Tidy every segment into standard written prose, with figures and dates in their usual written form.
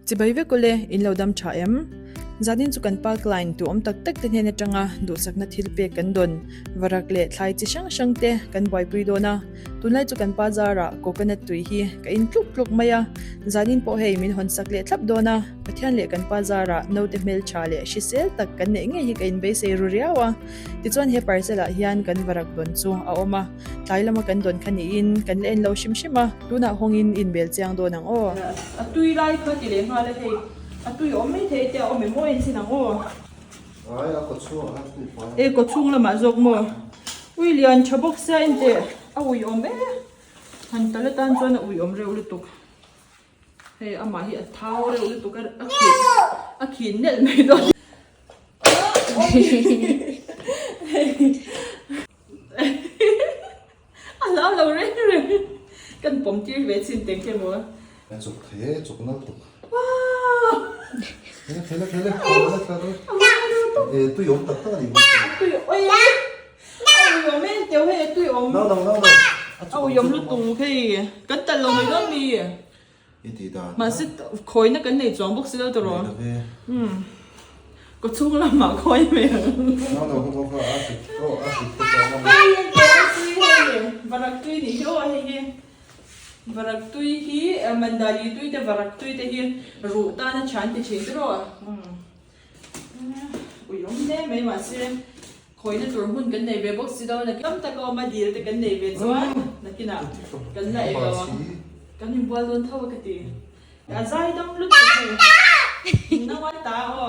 Chibai vek ule, in lo dam tha em? Zanin chu kan pa client tu awm tak tak te hnen atanga duhsakna thil pek kan dawn, varak leh thlai chi hrang hrang te kan buaipui dawn a. Tunlai chu kan pa zarah coconut tui hi ka in tluk tluk mai a, zanin pawh hei min hawn sak leh thlap dawn a, Pathian leh kan pa zarah naute hmeltha leh hrisel tak kan neih ngei hi ka inbeisei ru riau a. Tichuan he parcel ah hian kan varak dawn chu a awm a, tlai lama kan dawn kha niin kan la en lo hrim hrim a, tunah hawngin inbel chiang dawn ang aw. A tui lai kha ti leh nghal a hei, a tui awm mai thei tia awm em aw enchhin ang aw. Ai a kaw chhungah khan tui fai. E kaw chhung lamah zawk maw? Ui lian tha bawk sia inteh a ui awm e, han tal atan chuan a ui awm reuh lutuk. Hei amah hi a thau reuh lutuk a a khin a khin nelh mai dawn. A hlau lo reng reng kan pawm tir ve chin teng khe maw. A chuk thei e chuk nal tuk. Thele thele thele thele thele. E tui awm tak tak a ni. Tui oi a ui awm em teu hei a tui awm. No no no no. A ui awm lutuk hei kan tal lo mai dawn mi. I tih dan. Mahse khawina kan nei chuang bawk si lo tawh rawh. Umm kaw chhung lamah khawi mai ang. No no kha kha a hrik aw a hrik te chuan a. Hei tui hei varak tui nih hi aw hei hi varak tui hi mandali tui te varak tui te hi ruh tan a thian ti thin tiraw. Umm ui awm hle mai mahse Khawihna tur hmun kan nei ve bawk si lo, nakin tam taka awm a dil te kan nei ve chuan nakinah kan la ei lo ang. Kan inbual dawn tho a ka ti. A zai dam lutuk hei. Naua ta aw.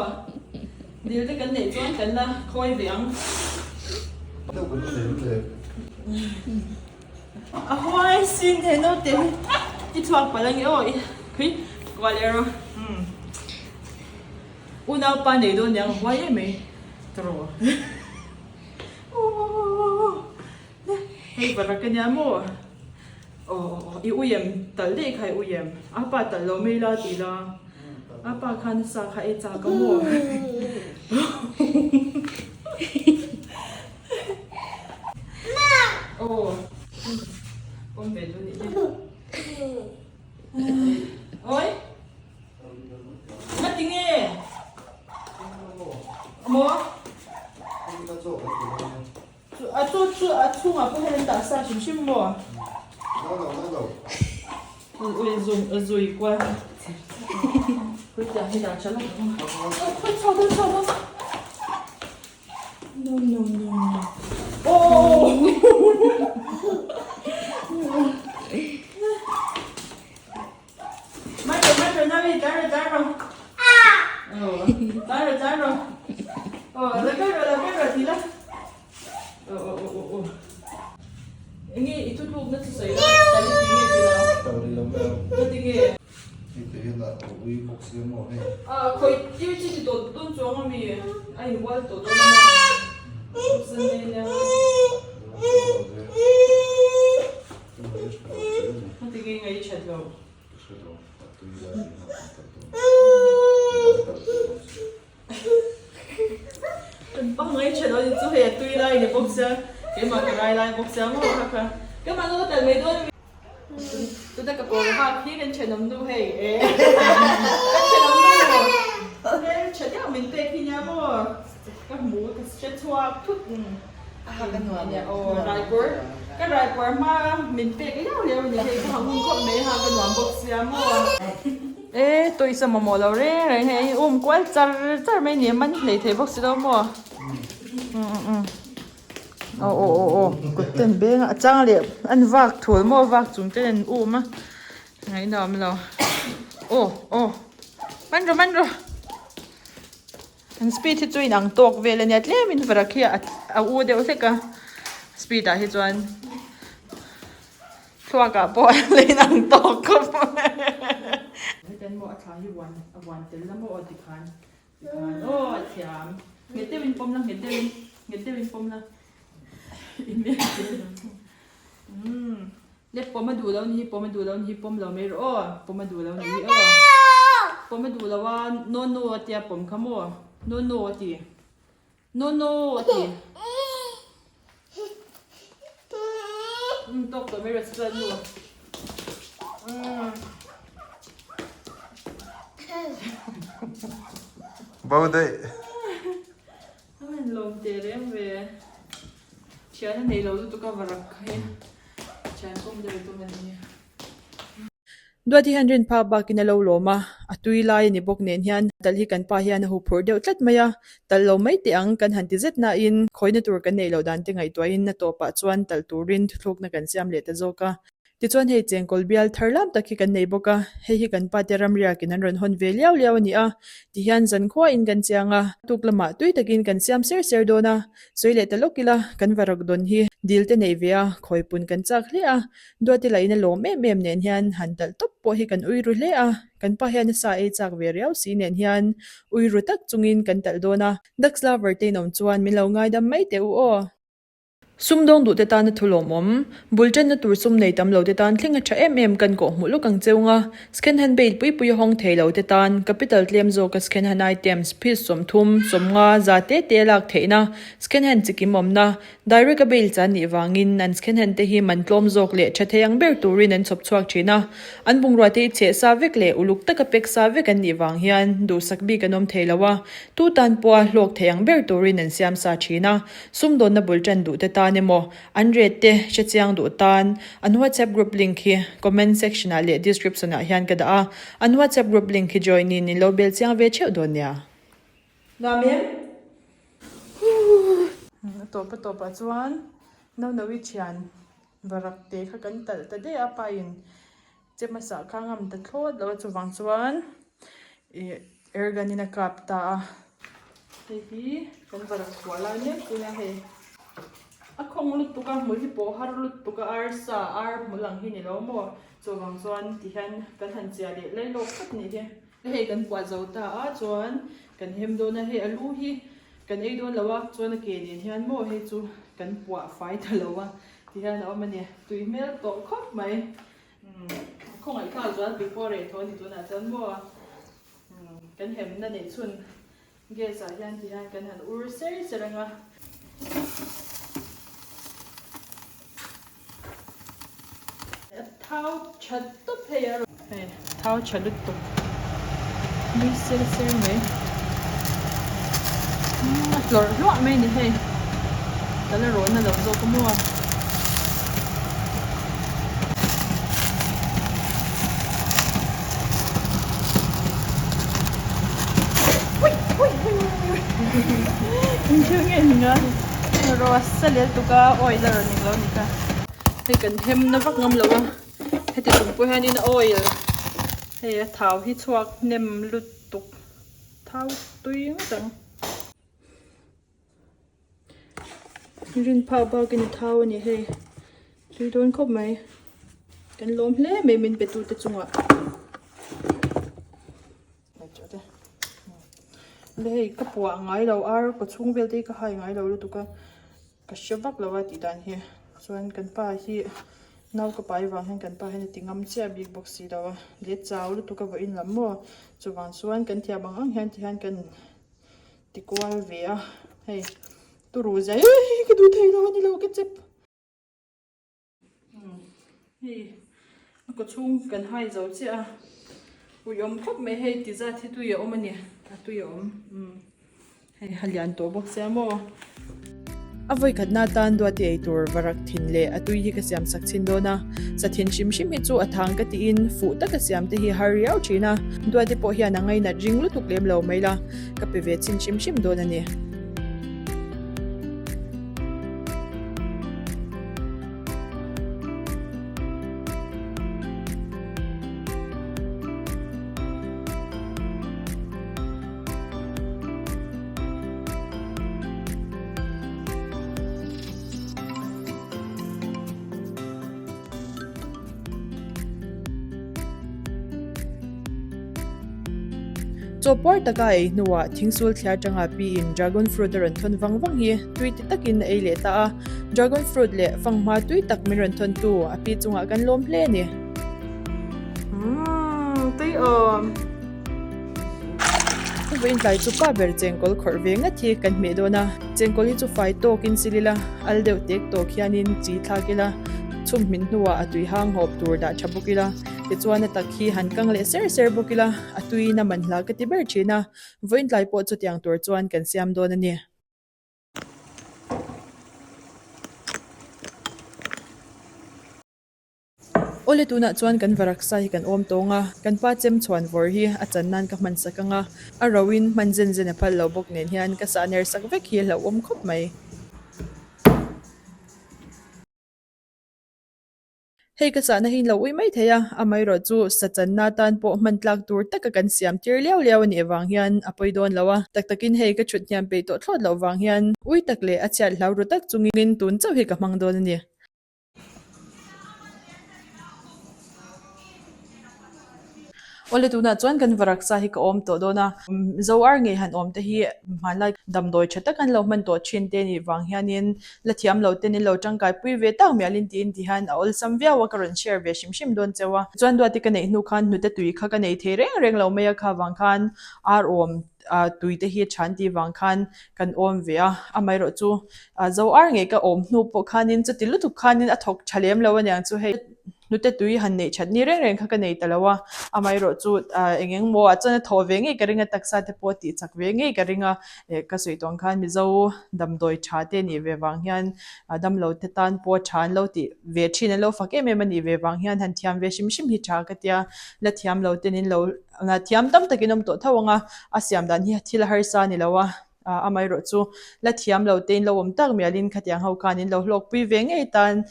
Dil te kan neih chuan kan la khawi ve ang. A huai sin he naute hi i chhuak palh ange aw i khui kual erawh. Unaupa nei dawn niang a huai em mai tawh hei varak ania maw aw aw i ui em tal daih kha i ui em a pa tal lo mai la tih la a pa khan sa kha ei chak a maw aw awm ve dawn nih hi awi. Nga ti nge? Maw? A chaw chu a chhungah pawh hian an dah sa hrim hrim maw? Ui zung zui kual. Khawi tiang hi dah tha lawk ang. Khawi chho dawn chho dawn. No no no no. Oh! Mai rawh mai rawh Nami tlai rawh tlai rawh Aw tlai rawh tlai rawh Aw la kal rawh la kal rawh ti la Aw aw aw aw aw Enge i thutluk na chu sawi la tal i ti nge ti la Tal i lo mai ang Ka ti nge Hei te hian a ui bawk sia maw hei Ah khawi tir chi ti tawh dawn chuang ami a in bual tawh dawn a maw Sunday nia Heti nge ngai that lo. Kan pa ngai that lo ni chu hei a tui lai ni bawk sia keimah ka rai lai bawk sia maw kha kha keimah nu ka tel mai dawn ami. Tuna ka kawr hak hi kan thenawm nu hei e kan thenawm nu hmeltha deuh min pek hi nia maw ka hmu ka hre chhuak thut. Aw raipur ka raipur hma min pek liau liau a ni hei ka hahun khawp mai ha ka nuam bawk sia maw. E tawisa mamawh lo reng reng hei um kual char char mai ni a man hlei thei bawk si lo maw aw aw aw aw kut ten beng a chang leh an vak thul maw vak chung ten an um a ngaihna awm lo aw aw man rawh man rawh. An speed hi chu inang tawk vel ania tlemin varak hi a u deuh hlek a speed ah hi chuan thluak ah pawh a la inang tawk khawp mai hetiang maw a thla hi uan a uan tel la maw aw tikhan tikhan aw a thiam nghet deuhin pawm la nghet deuhin nghet deuhin pawm la umm Le pawm a duh lo ni hi pawm a duh lo ni hi pawm lo mai rawh aw pawm a duh lo ni hi aw pawm a duh lo a no no a tia pawm kha maw no no a ti no no a ti um tawk tawh mai rawh chuan nu um. Bo daih. Amen lawm teh reng ve. Thian a nei lo lutuk a varak hi. Thian kawm deuh tum a ni. Duati hian rin phak bakin a lo lawm a, a tui lai a ni bawk nen hian tal hi kan pa hian a huphurh deuh tlat mai a, tal lo mai teh ang kan han ti zet nain khawina tur kan neih loh dan te ngaihtuahin a tawpah chuan tal turin thuthlukna kan siam leh ta zawk a. Tichuan hei chengkawl bial thar lam tak hi kan nei bawk a, hei hi kan pate ramriakin an rawn hawn ve liau liau a ni a, tihian zankhuain kan chiang a, tuk lamah tui takin kan siam ser ser dawn a, sawi leh ta lawk ila kan varak dawn hi dil te neih ve a, khawipun kan chak hle a, Duati lahin a lawm em em nen hian han talh tawp pawh hi kan ui ru hle a, kan pa hian a sa ei chak ve riau si nen hian ui ru tak chungin kan talh dawn a, Ducks lover te in awm chuan min lo ngaidam mai teh u aw. Sumdawng duhte tana thu lawmawm, bul tanna tur sum nei tam lote tan thleng a tha em em kan kawh hmuh lawk ang cheu nga, scan han bait pui pui a hawng thei lote tan capital tlem zawka scan han items piece 30, 50, za te te lak theihna, scan han chikim awmna, direct a bail chan nih vangin an scan han te hi man tlawm zawk leh tha thei ang ber turin an chhawp chhuak thin a, an bungrua te hi chheh sa vek leh uluk taka pack sa vek an nih vang hian duhsak bik an awm thei lo a, tu tan pawha hlawk thei ang ber turin an siam sa thin a. Sumdawnna bul tan duh te tan emaw, an rate te hre chiang duh tan, an WhatsApp group link hi comment section ah leh description ah hian ka dah a, an WhatsApp group link hi join in in lo bel chiang ve theuh dawn nia. Nuam em? A tawp a tawp ah chuan Nonovi thian varak te kha kan talh ta daih a, pa in che hmasa kha ngam ta thlawt lo a chuvang chuan ih air gun in a kap ta a hei hi kan varak chhuah lai mek chu nia hei a khawng lutuk a hmul hi pawh har lutuk a arsa ar hmul ang hi ni lo maw chuvang chuan ti hian kan han chiah leh lai lawk phawt nih hi hei kan puah zo ta a chuan kan hem dawn a hei a lu hi kan ei dawn lo a chuan a ke nen hian maw hei chu kan puah fai ta lo a ti hian a awm a ni tui hmel tawh khawp mai. Khawngaih kha zual pui pawh reh thaw a ni tunah chuan maw kan hemna neih chhun gas ah hian ti hian kan han ur ser ser ang a. A thau tha tawp hei a hei thau tha lutuk nui ser ser mai a tlawrh hluah mai a ni hei ka la rawhna lo zawk a maw. Hei kan hem na vak ngam lo a heti chung pawh hianin a oil hei a thau hi chhuak hnem lutuk thau tui ngawt ang. Rin phak bakin a thau a ni hei tui dawn khawp mai kan lawm hle mai min pe tu te chungah le hei ka puah ngai lo ar kaw chhung vel te hi ka hai ngai lo lutuk a ka hre vak lo a tih dan hi chuan kan pa hi nau ka pai vang hian kan pa hian a ti ngam chiah bik bawk si lo a let chau lutuk a vawiin lam maw chuvang chuan kan thiam ang ang hian tihian kan ti kual ve a hei turu zai ka duh thei lo a ni lo ka chep hei a kaw chhung kan hai zo chiah a ui awm khawp mai hei ti zat hi tui a awm a ni a tui a awm hei a lian tawh bawk sia maw. A vawikhatna atan duati ei tur varak thin leh a tui hi ka siam sak chhin dawn a, sa thin hrim hrim hi chu a thang ka tiin fuh taka siam te hi har riau thin a, duati pawh hian a ngainat ring lutuk lem lo mai la, ka pe ve chhin hrim hrim dawn a ni. Chaw puar taka a ei hnuah thingsul thliar tanga piin dragon fruit a rawn thawn vang vang hi tui ti takin a ei leh ta a, dragon fruit leh fanghma tui tak min rawn thawn tu a pi chungah kan lawm hle a ni. Umm tui awm. Vawiin tlai chu pa ber chengkawl khawrh ve ngat hi kan hmeh dawn a, chengkawl hi chu fai tawkin sil ila, al deuh tek tawk hianin chi thlak ila, chhum hmin hnuah a tui hang hawp tur dah tha bawk ila. Tichuan a tak hi han kang leh ser ser bawk ila, a tuiin a manhla ka ti ber thin a, vawiin tlai pawh chutiang tur chuan kan siam dawn a ni. Awle tunah chuan kan varaksa hi kan awm tawng a, kan pa chem chhuan vawr hi a chan nan ka hman sak ang a, a roin hman zen zen a phal lo bawk nen hian ka sah ner sak vek hi a hlauhawm khawp mai. Hei ka sahna hi in lo ui mai thei a, amaherawh chu sa channa atan pawh hman tlak tur taka kan siam tir liau liau a nih avang hian a pawi dawn lo a, tak takin hei ka thut hniam peih tawh thlawt loh vang hian ui tak leh a chhiat hlau ru tak chungin tun chauh hi ka hmang dawn a ni. Awle tunah chuan kan varaksa hi ka awm tawh dawn a, Mizo ar ngei han awm te hi hmanlai damdawi tha tak an lo hman tawh thin te nih vang hianin la thiam lo ten in lo tangkai pui ve tak mialin tiin ti hian a awlsam viau a ka rawn share ve hrim hrim dawn cheu a. Chuan duati ka neih hnu khan hnute tui kha ka nei thei reng reng lo mai a kha vang khan ar awm tui te hi tha an tih vang khan kan awm ve a, amaherawh chu zo ar ngei ka awm hnu pawh khanin chuti lutuk khanin a thawk tha lem lo aniang chu hei hnute tui han neih that ni reng reng kha ka nei ta lo a, amaherawh chu eng eng maw ah chuan a thawh ve ngei ka ring a, taksa te pawh a tih chak ve ngei ka ring a, ka sawi tawh ang khan Mizo damdawi tha te nih ve vang hian damlo te tan pawh tha an lo tih ve thin an lo fak em em a nih ve vang hian han thiam ve hrim hrim hi tha ka tia, la thiam lo ten in lo thiam tam takin awm tawh tho ang a, a siam dan hi thil a harsa a ni lo a. Amaherawh chu la thiam lo te in lo awm tak mialin khatiang ho khan in lo hlawkpui ve ngei tan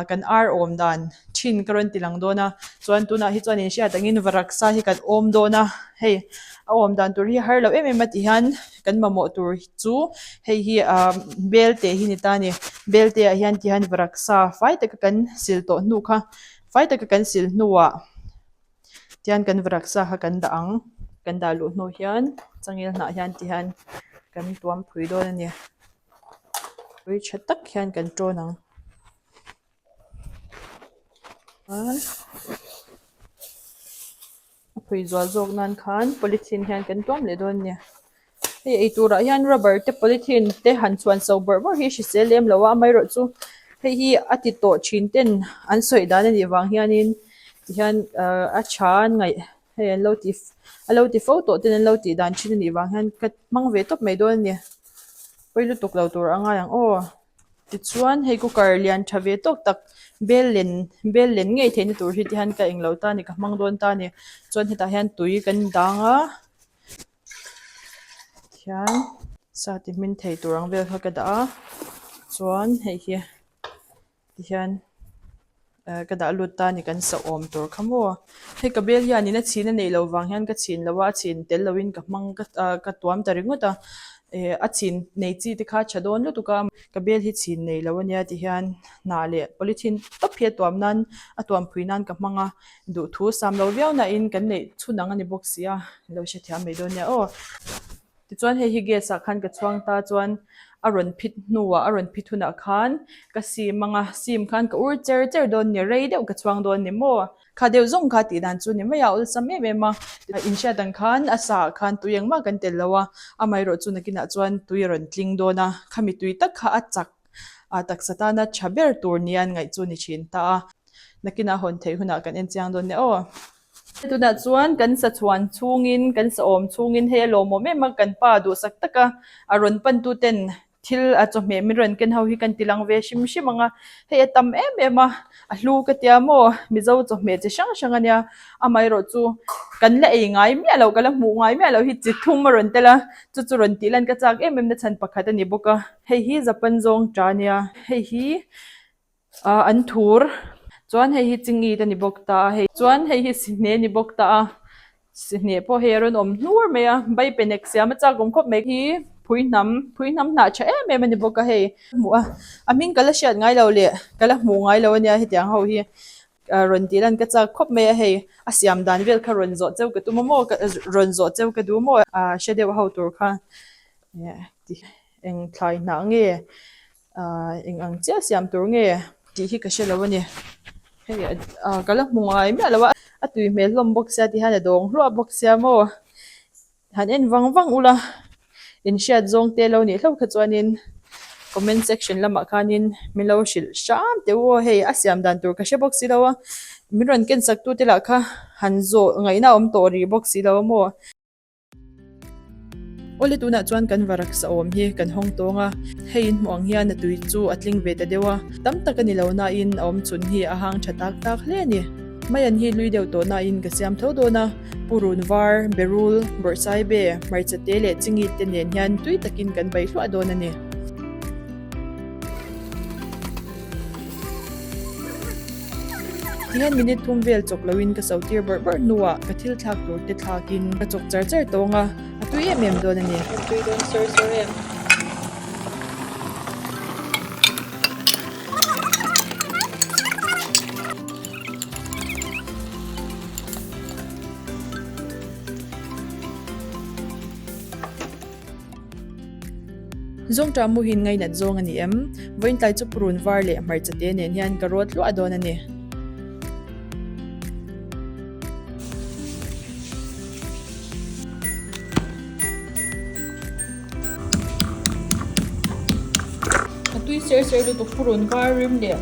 kan ar awm dan thin ka rawn ti lang dawn a. Chuan tunah hi chuan in hriat angin varaksa hi kan awm dawn a, hei a awm dan tur hi a har lo em em a ti hian kan mamawh tur chu hei hi belte hi ni ta a ni. Belte ah hian ti hian varaksa fai taka kan sil tawh hnu kha fai taka kan sil hnuah. Tihian kan varaksa kha kan dah ang, kan dah luh hnu hian changel hnah hian tihian kan tuam phui dawn a ni. Pui tha tak hian kan tawn ang. Chuan a phui zual zawk nan khan polythene hian kan tuam leh dawn a ni. Hei ei turah hian rubber te polythene te han chhuan so bawrh bawrh hi hrisel lem lo a, amaherawh chu hei hi a ti tawh thin ten an sawi dan a nih vang hianin tihian ahh a tha an ngaih hei an lo ti a lo ti fo tawh ten an lo tih dan thin a nih vang hian ka hmang ve tawp mai dawn a ni pawi lutuk lo tur a ngai ang aw. Tichuan hei cooker lian tha ve tawk tak bel len bel len ngei theihna tur hi tihian ka englo ta a ni ka hmang dawn ta a ni chuan hetah hian tui kan dang a. Hian sa ti hmin thei tur ang vel kha ka dah a chuan hei hi tihian eh ka dah lut ta a ni kan sa awm tur kha maw hei ka bel hianin a chhin a neih loh vang hian ka chhin lo a a chhin tel lovin ka hmang ka ah ka tuam ta ringawt a eh a chhin nei chi te kha a tha dawn lutuk a ka bel hi chhin nei lo ania tihian hnah leh polythene tawp hi a tuam nan a tuam phui nan ka hmang a. Duhthu sam lo viau na in kan neih chhun ang a ni bawk si a, lo hrethiam mai dawn nia aw. Tichuan hei hi gas ah khan ka chhuang ta chuan a rawn phit hnuah a rawn phit hunah khan ka sim ang a, sim khan ka ur cher cher dawn ni, rei deuh ka chhuang dawn ni maw. Kha deuh zawng kha tih dan chu ni mai a, awlsam em em a. Inhriat ang khan a sa ah khan tui engmah kan tel lo a, amaherawh chu nakinah chuan tui a rawn tling dawn a, khami tui tak kha a chak a taksa tana tha ber tur nia an ngaih chu ni thin ta a. Nakinah hawn theih hunah kan en chiang dawn nia aw. Tunah chuan kan sa chhuan chhungin, kan sa awm chhungin hei a lawmawm em a, kan pa duhsak taka a rawn pantu ten thil a chawhmeh min rawn ken ho hi kan ti lang ve hrim hrim ang a, hei a tam em em a, a hlu ka tia maw Mizo chawhmeh chi hrang hrang a nia, amaherawh chu kan la ei ngai miah loh, ka la hmuh ngai miah loh hi chi thum a rawn tel a, chu chu rawn tih lan ka chak em em na chhan pakhat a ni bawk a, hei hi Japan zawng ta a nia, hei hi. Ah an thur chuan hei hi chingi te ni bawk ta a hei chuan hei hi sihne ni bawk ta a sihne pawh hei a rawn awm hnur mai a baipenek siam a chak awm khawp mai hi phui hnam phui hnam hnah tha em em a ni bawk a hei hmuh a a hming ka la hriat ngai lo leh ka la hmuh ngai lo a nia hetiang ho hi ah rawn tih lan ka chak khawp mai a hei a siam dan vel kha rawn zawh cheu ka tum a maw rawn zawh cheu ka duh maw ah hre deuh ho tur kha eng thlai hnah nge. Ahh eng ang chiah siam tur nge tih hi ka hre lo a ni hei ah ka la hmu ngai miah lo a a tui hmel hlawm bawk sia ti hian a dawng hluah bawk sia maw han en vang vang ula inhriat zawng te lo nih hlauh kha chuanin comment section lamah khanin min lo hrilh hram teh u aw hei a siam dan tur ka hre bawk si lo a. Min rawn ken sak tute lah kha han zawh ngaihna a awm tawh rih bawk si lo a maw? Awle tunah chuan kan varak sa awm hi kan hawng tawng a, hei in hmuh ang hian a tui chu a tling ve ta deuh a, tam tak a ni lo nain a awm chhun hi a hang tha tak tak hle a ni. Maian hi lui deuh tawh nain ka siam tho dawn a, purun var, berul, bawrhsaibe, hmarcha te leh chingit te nen hian tui takin kan bai hluah dawn a ni. Tihian minute thum vel chawk loin ka so tir bawrh bawrh hnuah ka thil thlak tur te thlakin ka chawk char char tawng a, a tui em em dawn a ni. A tui dawn sawr sawr em? Zawngṭah muhin ngainat zawng a ni em? Vawiin tlai chu purun var leh hmarcha te nen hian ka rawt hluah dawn a ni. A tui ser ser lutuk purun var rim leh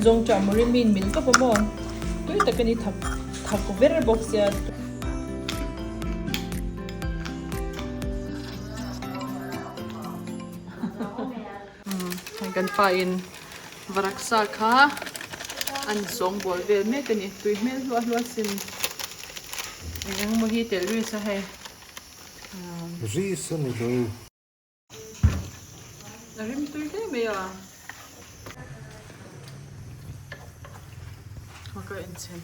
zawngṭah mu rim in mil tawp a maw? Tui tak a ni thak thak ber bawk sia. Kan pa in varaksa kha an zawng bawl vel mek a ni tui hmel hluah hluah sin eng eng maw hi telh ris a hei. Ris a ni lo. A rim tui hle mai a. Ka inchhen.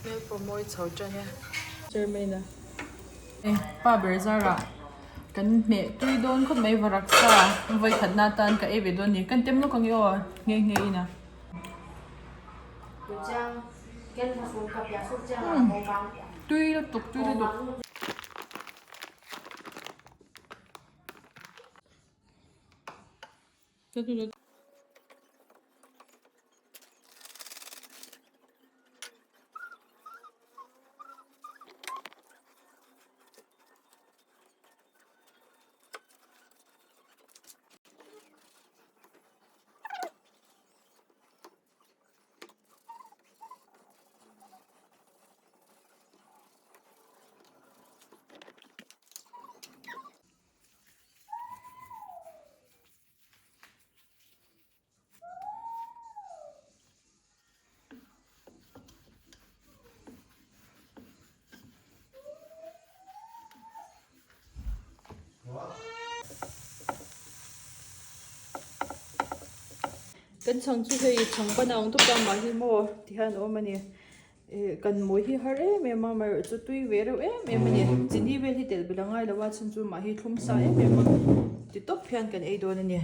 Hmel pawh mawi chho tan e. Chairman a. Pa ber zarah kan hmeh tui dawn khawp mai varaksa vawi khatna atan ka ei ve dawn a ni. Kan tem lawk ang e aw nghe nghe in a. Tui lutuk tui lutuk. Kan chhang chu hei chhang ban ang tawp a mah hi maw ti hian a awm a ni ih kan mawi hi har em em a amaherawhchu tui ve reuh em em a ni chini vel hi telh belh a ngai lo a chhan chu mah hi thlum sa em em a ti tawp hian kan ei dawn a ni.